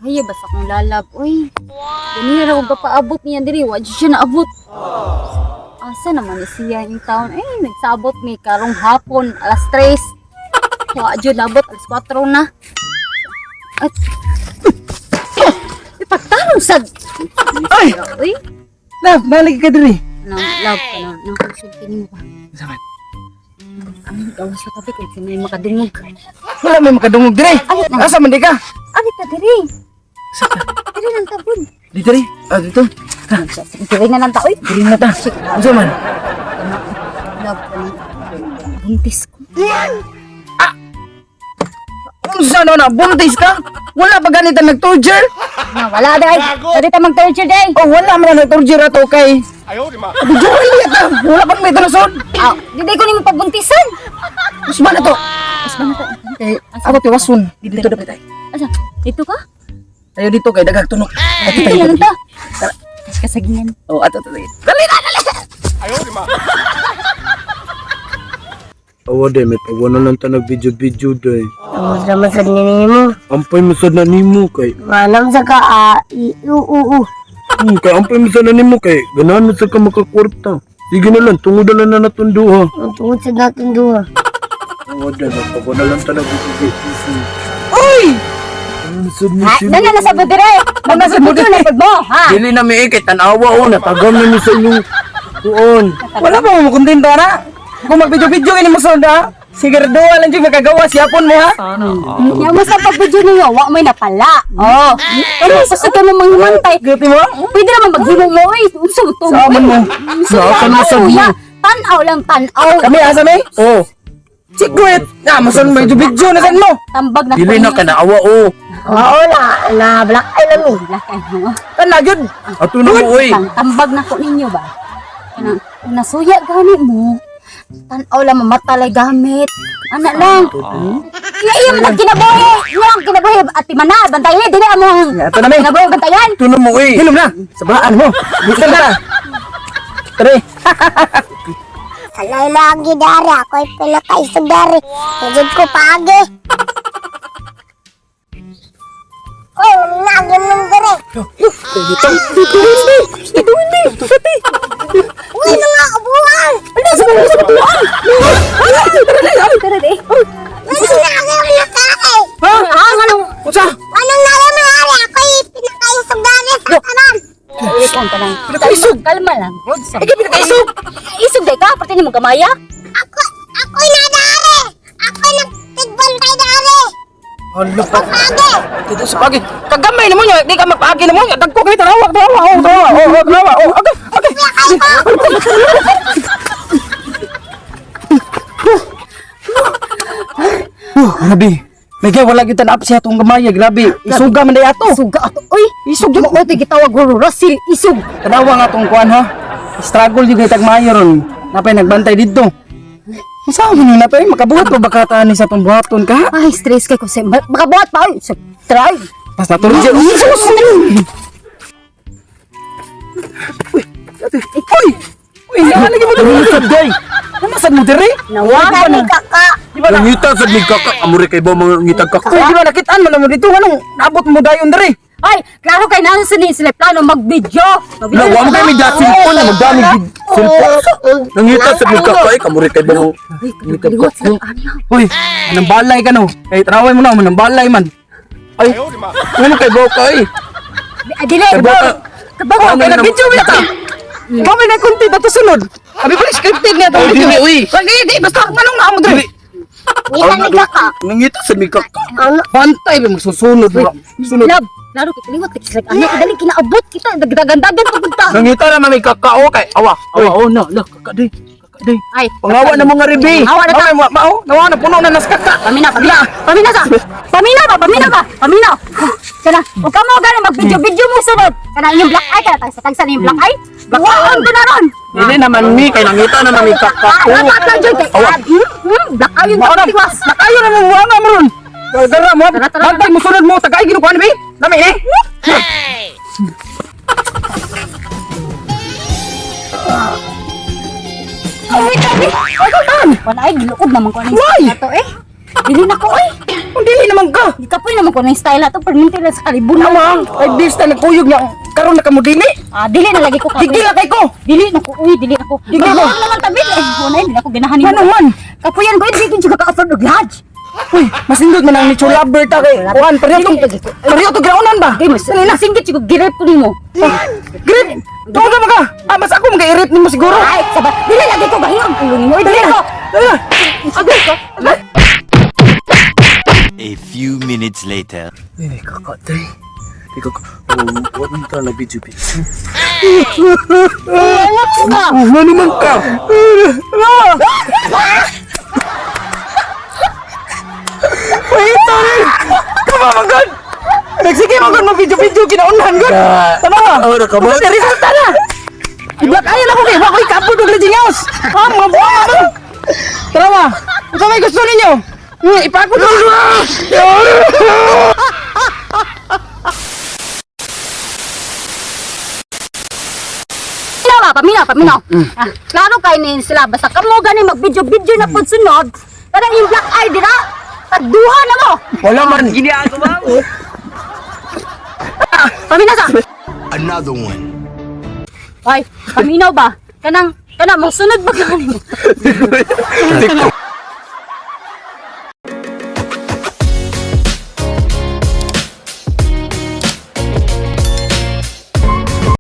Kaya basta kong lalab, uy. Ganina raw ba paabot niya diri, wa jud siya naabot. Asa naman ni siya yung taon? Eh, nagsabot mi karong hapon, alas 3. Wa jud nabot, alas 4 na. At ipagtanong sad. Ay! Uy, Love, nalagi ka diri. nang love ka na, nang konsulti nimo ba? Unsa man? Ang gawas sa kape kay sinay makadungog. Wala may makadungog diri. Ay, na. Asa man di ka? Ani ta diri. Diri lang ta bud. Di diri. Ah, dito. Diri na lang ta oy. Diri na ta. Unsa man? Love ka na. Buntis ko. Unsa na na buntis ka? Wala pa ganita nag-torture? Na, wala day. Dali ta mag-torture day. Oh, wala man na nag-torture ato kay. Ayaw di ma. Wala pa may tanusod. Aw, di ko nimo pagbuntisan. Usba na to. Mas ba na ta? Kay ako ti wasun. Dito dapat ay. Asa? Dito ka? Tayo dito kay daghang tunok. Ato Dito tayo. na lang ta. Kas kasagingan. Oh, ato tayo. Dali na, dali. Awa day, may tawa na lang ta nag-video-video day. Ang naman sa nimo. Ampay mo sad na nimo kay. Manam sa ka a i u u u. Kay ampay mo sad na nimo kay. Ganahan mo sad ka makakwarta. Sige na lang, tungod na lang na natong duha. Ang tungod sa natong duha. Awa day, may tawa na lang ta nag-video-video. Uy! Ano sad ni Ha, siya? dali na sa budire. Nana sa budire. Na pud mo, ha? Dili na mi eh, kay tanawa oh, natagam na mi sa inyong kuon. Wala pa mo kontento na. Kung mag-video-video kay nimo sud ha. Sigurado lang jud makagawa siyapon mo ha. Nya mo sa pagbudyo ninyo, wa may napala. Oh. Pero sa ka mo manghimantay. Gati mo? Pwede naman maghimo mo oy. Unsa mo to? Sa man mo. Unsa Nasa mo? mo. Ya, Tan-aw lang tan-aw. Kami asa may? Oh, Secret. Na masun may video na san mo. Tambag na dili na ko ka naawa oh. Oo na na black eye na mi. Black eye mo. Kana jud. Ato na mo oy. Tang tambag na ko ninyo ba? Kanang kung nasuya gani mo, tan-aw lang mamatalay gamit. Ana lang. Iya iya man ang kinabuhi. Iya ang kinabuhi at mana bantayan dili among Ya, ato na mi. kinabuhi bantayan. Ato na mo oy. Hilom na. Sabaan mo. Gusto na. Tare. Sanay lagi dari ako'y pinakaisog dari. Higit ko paagi. Oy, nagi man diri. Dito. Dito hindi. Dito hindi. Dito. Uy, mga ubuan. Sa mga sa tuan. Tara na. Tara di. Anong nagi man nakaay? Ha? Ah, nganong Unsa? Anong nagi man ari? Ako'y pinakaisog dari sa tanan. Ikaw pa lang. Pinakaisog. Kalma lang. Ikaw pinakaisog. Isog day ka, pati nimo gamaya. Ako, ako'y nadari. Ako'y nagtigbantay dari. Hala pa. Paagi. Dito sa pagi. Kagamay na mo niya. Di ka magpaagi na mo niya. Dagko kay tanawa, tanawa, oh, tanawa, oh, oh, tanawa, oh. Okay, okay. Grabe. Mega wala gyud tan-up siya atong gamay, grabe. Isuga man day ato. Isuga ato. Oy, Isog jud. mo to gitawag guro Russell isog. Tanawa nga atong kuan ha. Struggle jud kay tagmayo ron. Napay nagbantay didto. Unsa man na to eh? Makabuhat pa ba ka ta ni sa atong buhaton ka? Ay, stress kay ko sa makabuhat pa oy. So, try. Basta tuloy siya. Uy, sus! Uy, ate. Uy! Uy, nalagi mo diri. Ano sad day? Ano sad mo diri? Nawa. Kani kaka. Di ba na? Nangita sad mi kaka, amore kay ba mga ngitag kaka. Uy, di ba nakitaan man na mo dito? Anong naabot mo dayon diri? Ay, klaro kay nasa ni sila plano mag-video. Na wa mo kay mi da cellphone, magdami gid cellphone. Nangita sad mi kaka eh, kamore kay ba mga Ay, kaliwat sa ano. Uy, anong balay ka no? Kay traway mo na, anong balay man. Ay, ano kay ba ka eh? Ah, dili. Kay ba ka? Kabago. Okay, nag-video mo ta. Mami na content ato sunod. Abi pa scripted niya Oh, itong video. dili, uy. Lagi, di, basta anong naamo diri? Ngita ni kaka. Nangita sad mi kaka. Ano? Bantay ba magsusunod mo. Sunod. Love, klaro kay kaliwat kay sila ano dali kinaabot kita dagdagan-dagan pagunta. Nangita na mami kaka oh kay awa. Awa oh na, la kaka day. Kaka day. Ay, Pangawa na mga ribi. Awa na ta. Mao, mao, nawa na puno na nas kaka. Pamina, pamina. Pamina sa. Pamina ba? Pamina ba? Pamina. Kana, ug kamo gani mag-video-video mo sunod. Kana inyong black eye kana tagsa tagsa ni black eye. Black eye ko na ron. Dili naman mi kay nangita na mami kaka. Ah, ah, ah, jud kay. Black eye yung Mao na, tiwas. nakayo na mo, wala mo ron. Dara mo, Tara, tara, bantay mo sunod mo, tagay ginukuan bi. Dami eh. Ay, tabi. Wala ay giluod naman ko aning Why? ato eh. Dili na ko eh. Kung dili naman ka. Gikapoy naman ko ng style ato perminti lang sa kalibunan. Naman, 5 days na nagkuyog niya. Karon na ka mo dili. Ah, dili na lagi ko kapoy. Gigil na kay ko. Dili na ko, uy, dili na ko. Gigil ko. Magbuhat na lang tabi. Eh, wala, hindi na ko ganahan nimo. Ano man? Kapuyan ko, hindi ko juga ka-afford og lodge. Uy, masindot man ang ni lover ta kay kuan pareho tong pareho to graunan ba? Kay mas nasinggit ko girip ko nimo. Grip! Tuod na ba ka? Ah, mas ako mag-irip nimo siguro. Ay, saba, dili lagi ko gahiyog ulo nimo. Uy, dili ko. Dali na. Agay ko. A few minutes later. Eh, kakatay. Ikaw, oh, wag mo tayo nag-video video. Ano Oh, ano man ka? Wait, sorry. Kama man god. Nagsige man god mag-video-video kinaunhan god. Tama. Oh, nakabat. Kasi resulta na. I-black eye na ko kay wa ko'y kapod og lodging house. Ah, mga buwa man. Tara ba. Unsa may gusto ninyo? Ipakod ko. Paminaw ba? Paminaw, paminaw. Ah, klaro kay ni sila basta kamo gani mag-video-video na pud sunod. Kanang yung black eye dira. Tagduha na mo. Wala man. Paminaw sa. Another one. Ay, paminaw ba? Kanang kanang mo sunod ba gani?